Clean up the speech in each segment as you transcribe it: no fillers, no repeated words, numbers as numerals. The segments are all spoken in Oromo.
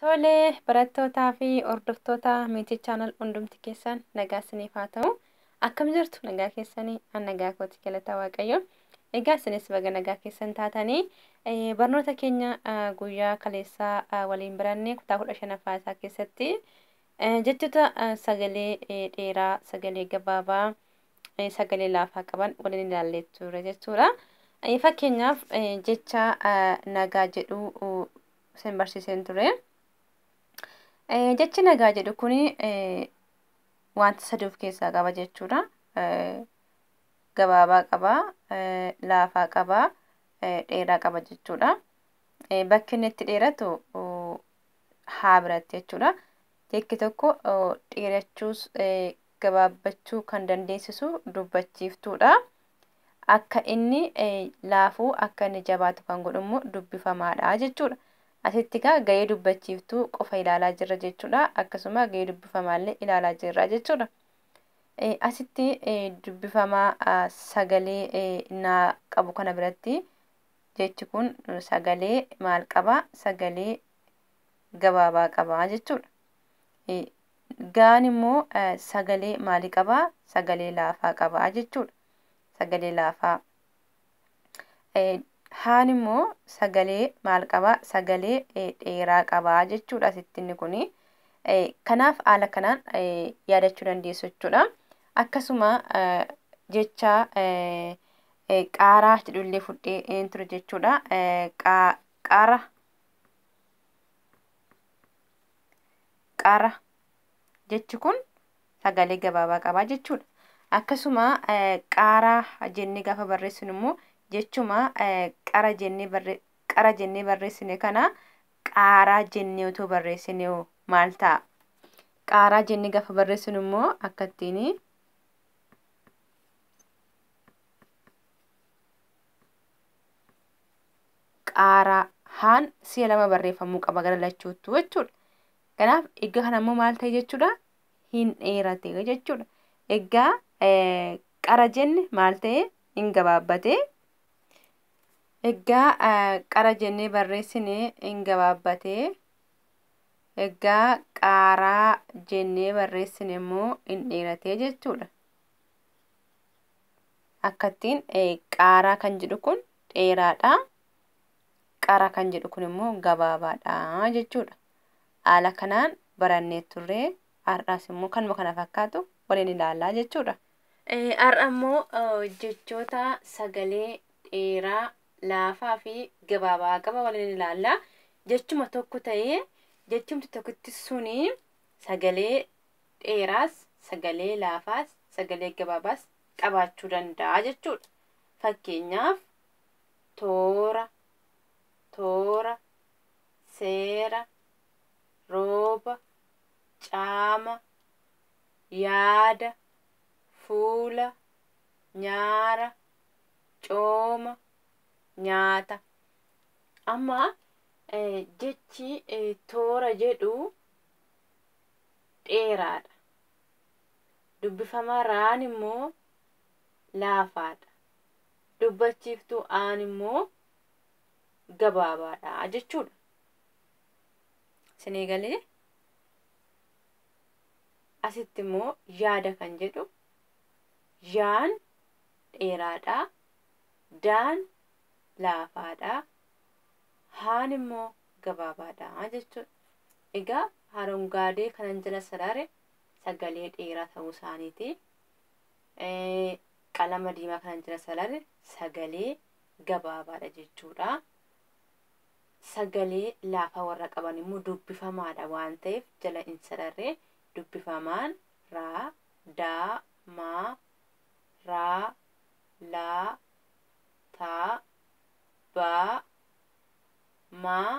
Tole barattootaa fi hordoftoota Meetii Channel hundumti keessan nagaa isiniif haa ta'u. Akkam jirtu nagaa keessanii an nagaa kooti galata Waaqayyo. Egaa isinis baga nagaa keessan taatanii barnoota keenya guyyaa kaleessaa waliin baranne kutaa 15ffaa isaa keessatti jechoota sagalee dheeraa, sagalee gabaabaa, sagalee laafaa qaban waliin ilaallee turre jechuudha. Fakkeenyaaf jecha nagaa jedhu isin barsiiseen ture. Jechi nagaa jedhu kun wanta sadii of keessaa qaba jechuudha. Gabaabaa qaba, laafaa qaba, dheeraa qaba jechuudha. Bakki inni itti dheeratu haa biratti jechuudha. Jechi tokko dheerachuus gabaabbachuu kan dandeessisu dubbachiiftuudha. Akka inni laafuu akka inni jabaatu kan godhu immoo dubbifamaadha jechuudha. Asitti egaa gahee dubbachiiftuu qofa ilaalaa jirra jechuudha. Akkasuma gahee dubbifamaallee ilaalaa jirra jechuudha. Asitti dubbifamaa sagalee naa qabu kana biratti jechi kun sagalee maal qaba? Sagalee gabaabaa qaba jechuudha. Gaan immoo sagalee maalii qaba? Sagalee laafaa qaba jechuudha. Sagalee laafaa. Haan immoo sagalee maal qaba? Sagalee dheeraa qaba jechuudha asitti inni kuni. Kanaaf haala kanaan yaadachuu dandeessu jechuudha. Akkasuma jecha qaaraa jedhullee fudhee ture jechuudha. Qaara qara jechi kun sagalee gabaabaa qaba jechuudha. Akkasuma qaaraa jennee gaafa barreessinu immoo jechuma qara jennee barreessine kana qaaraa jennee otoo barreessine maal ta'a? Qaaraa jennee gaafa barreessinu immoo akkattiin qaaraa haan si'a lama barreeffamuu qaba gara lachuuttu jechuudha. Kanaaf egaa kana immoo maal ta'e jechuudha? Hin dheerate jechuudha. Egaa qara jenne maal ta'e? Hin gabaabbate. Egaa qara jennee barreessine hin gabaabbate. Egaa qaaraa jennee barreessine immoo hin dheerate jechuudha. Akkattiin qaaraa kan jedhu kun dheeraadha. Qara kan jedhu kun immoo gabaabaadha jechuudha. Haala kanaan barannee turre har'aas immoo kanuma kana fakkaatu waliin ilaallaa jechuudha. Har'a immoo jechoota sagalee dheeraa, laafaa fi gabaabaa qaba waliin ilaallaa. Jechuma tokko ta'ee jechumti tokkotti suni sagalee dheeraas, sagalee laafaas, sagalee gabaabaas qabaachuu danda'a jechuudha. Fakkeenyaaf toora, toora, seera, rooba, caama, yaada, fuula, nyaara, cooma, nyaata. Amma jechi toora jedhu dheeraadha. Dubbifamaa raan immoo laafaadha. Dubbachiiftuu aan immoo gabaabaadha jechuudha. Isinii galee asitti immoo yaada kan jedhu yaan dheeraadha, daan laafaadha, haan immoo gabaabaadha jechuudha. Egaa harongaadee kanan jala sarare sagalee dheeraa ta'uu isaaniiti. Qalama diimaa kanan jala sarare sagalee gabaabaadha jechuudha. Sagalee laafaa warra qaban immoo dubbifamaadha waan ta'eef jala hin sararre dubbifamaan raa, daa, maa, raa, laa, taa, baa, maa,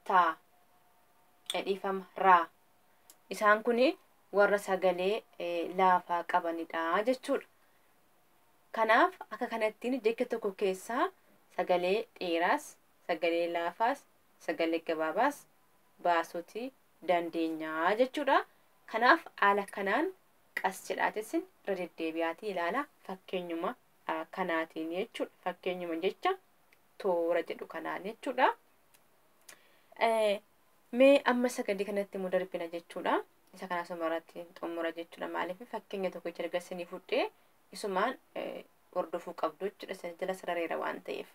taa. Dhiifama raa. Isaan kun warra sagalee laafaa qabanidha jechuudha. Kanaaf akka kanattiin jecha tokko keessaa sagalee dheeraas, sagalee laafaas, sagalee gabaabaas baasuuti dandeenya jechuudha. Kanaaf haala kanaan qas jedhaatis irra deddeebi'aatii ilaala fakkeenyuma kanaatiin jechuudha. Fakkeenyuma jecha toora jedhu kanaan jechuudha. Mee amma sagalee kanatti immoo darbina jechuudha. Isa kana asumarratti xumura jechuudha. Maaliif fakkeenya tokko erga isinii fudhee isumaan hordofuu qabdu jechuudha. Isa jala sarareera waan ta'eef.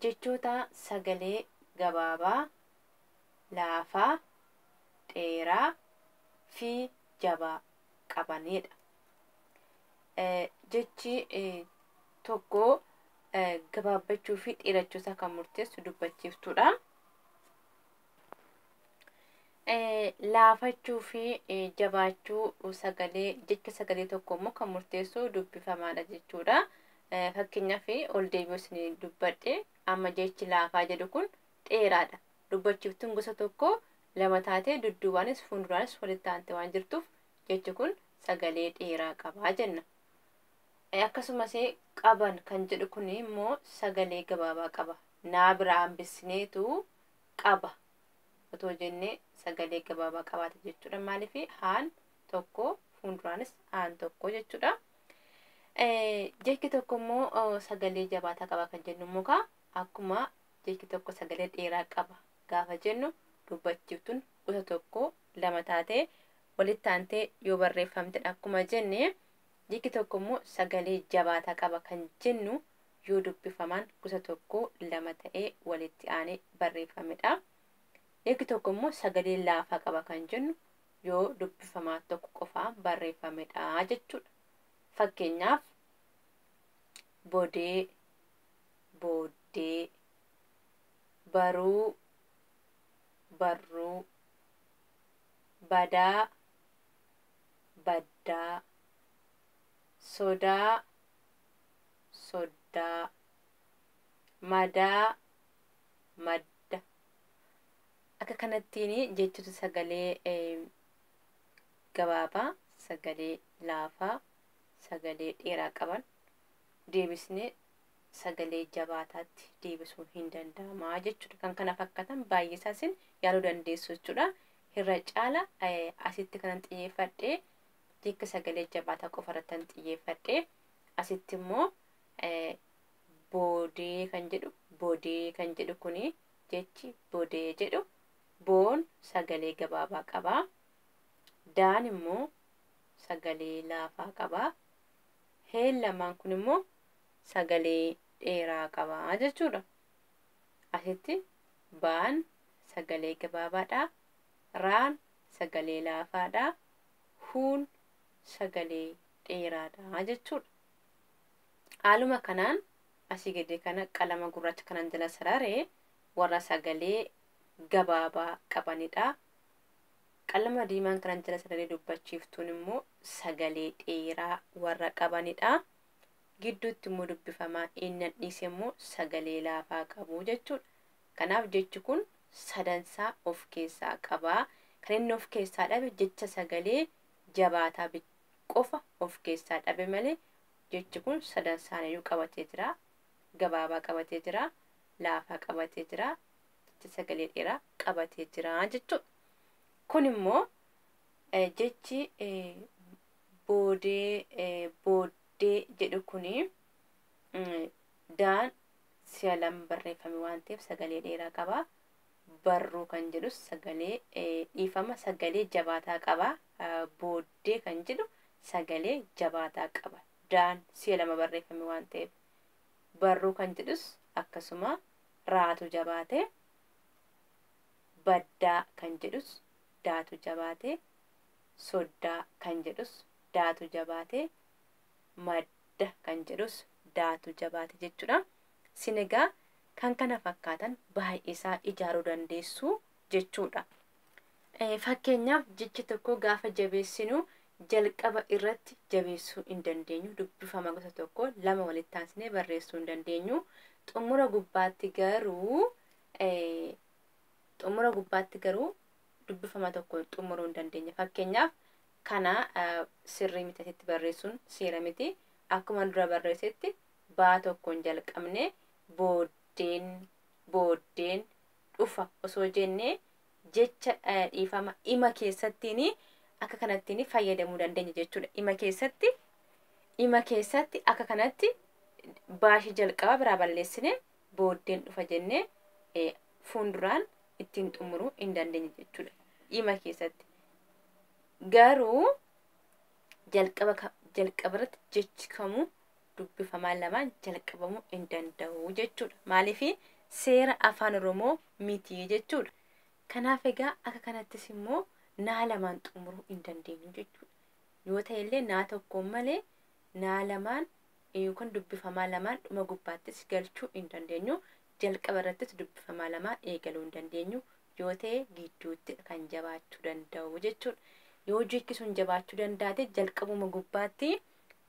Jechoota sagalee gabaabaa, laafaa, dheeraa fi jabaa qabanidha. Jechi tokko gabaabbachuu fi dheerachuu isaa kan murteessu dubbachiiftuudha. Laafachuu fi jabaachuu sagalee jecha sagalee tokko immoo kan murteessu dubbifamaadha jechuudha. Fakkeenyaaf ol deebi'uu isin dubbadhe amma jechi laafaa jedhu kun dheeraadha. Dubbachiiftuun gosa tokko lama taatee dudduubaanis fuulduraanis walitti aantee waan jirtuuf jechi kun sagalee dheeraa qabaa jenna. Akkasumas qaban kan jedhu kun immoo sagalee gabaabaa qaba. Naa biraa hambisneetu qaba otoo jennee sagalee gabaabaa qabaata jechuudha. Maaliif haan tokko fuulduraanis haan tokko jechuudha. Jechi tokko immoo sagalee jabaataa qaba kan jennu immoo akkuma jechi tokko sagalee dheeraa qaba gaafa jennu dubbachiiftuun gosa tokko lama taatee walitti aantee yoo barreeffamtedha. Akkuma jenne jechi tokko immoo sagalee jabaataa qaba kan jennu yoo dubbifamaan gosa tokko lama ta'ee walitti aanee barreeffamedha. Jechi tokko immoo sagalee laafaa qaba kan jennu yoo dubbifamaa tokko qofaan barreeffamedha jechuudha. Fakkeenyaaf bodee, booddee, baruu, barruu, badaa, baddaa, sodaa, soddaa, madaa, madda. Akka kanattiin jechoota sagalee gabaabaa, sagalee laafaa, sagalee dheeraa qaban deebisnee sagalee jabaataatti deebisuun hin danda'amaa jechuudha. Kan kana fakkaatan baay'ee isaa isin yaaluu dandeessu jechuudha. Irra caala asitti kanan xiyyeeffadhee jecha sagalee jabaataa qofa irratti kan xiyyeeffadhee asitti immoo boodee kan jedhu bodee kan jedhu kuni jechi bodee jedhu boon sagalee gabaabaa qaba. Daan immoo sagalee laafaa qaba. Heen lamaan kun immoo sagalee dheeraa qaba jechuudha. Asitti baan sagalee gabaabaadha. Raan sagalee laafaadha. Huun sagalee dheeraadha jechuudha. Haaluma kanaan asii gadi kana qalama gurraacha kanan jala sararee warra sagalee gabaabaa qabanidha. Qalama diimaan kanan jala sararee dubbachiiftuun immoo sagalee dheeraa warra qabanidha. Gidduutti immoo dubbifamaa inni dhiise immoo sagalee laafaa qabu jechuudha. Kanaaf jechi kun sadansaa of keessaa qaba. Kan inni of keessaa dhabe jecha sagalee jabaataa qofa of keessaa dhabe malee jechi kun sadansaaniyyuu qabatee jira. Gabaabaa qabatee jira. Laafaa qabatee jira. Jecha sagalee dheeraa qabatee jira jechuudha. Kun immoo jechi boodee booddee jedhu kuni daan si'a lama barreeffame waan ta'eef sagalee dheeraa qaba. Barruu kan jedhus sagalee dhiifama sagalee jabaataa qaba. Booddee kan jedhu sagalee jabaataa qaba. Daan si'a lama barreeffame waan ta'eef. Barruu kan jedhus akkasuma raatu jabaate. Baddaa kan jedhus daatu jabaate. Soddaa kan jedhus daatu jabaate. Madda kan jedhus daatu jabaate jechuudha. Isin egaa kan kana fakkaatan baay'ee isaa ijaaruu dandeessu jechuudha. Fakkeenyaaf jechi tokko gaafa jabeessinu jalqaba irratti jabeessuu hin dandeenyu. Dubbifama gosa tokko lama walitti aansinee barreessuu hin dandeenyu. Xumura gubbaatti garuu dubbifama tokko xumuruu hin dandeenya. Fakkeenyaaf kana sirrii miti asitti barreessuun seera miti. Akkuma dura barreessetti baa tokkoon jalqabne booddeen dhufa osoo jennee jecha dhiifama ima keessattiin akka kanattiin fayyadamuu dandeenya jechuudha. Ima keessatti akka kanatti baashii jalqaba biraa balleessine booddeen dhufa jennee fuulduraan ittiin xumuruu hin dandeenye jechuudha. Dhima keessatti. Garuu jalqaba irratti jechi kamuu dubbifamaa lamaan jalqabamuu hin danda'u jechuudha. Maaliif seera afaan Oromoo miti jechuudha. Kanaaf egaa akka kanattis immoo naa lamaan xumuruu hin dandeenyu jechuudha. Yoo ta'ellee naa tokkoon malee naa lamaan yookaan dubbifamaa lamaan dhuma gubbaattis galchuu hin dandeenyu. Jalqaba irrattis dubbifamaa lamaan eegaluu hin dandeenyu. Yoo ta'e gidduutti kan jabaachuu danda'u jechuudha. Yoo jechi sun jabaachuu danda'ate jalqabuma gubbaatti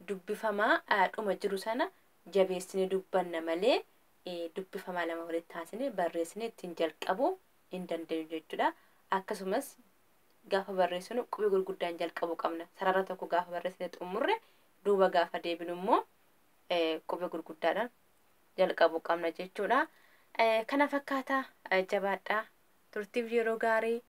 dubbifamaa dhuma jiru sana jabeessinee dubbanna malee dubbifamaa lama walitti taasisnee barreessinee ittiin jalqabuu hin dandeenyu jechuudha. Akkasumas gaafa barreessinu qubee gurguddaan jalqabuu qabna. Sarara tokko gaafa barreessine xumurre duuba gaafa deebinu immoo qubee gurguddaadhaan jalqabuu qabna jechuudha. Kana fakkaata jabaadhaa. Turtiif yeroo gaarii.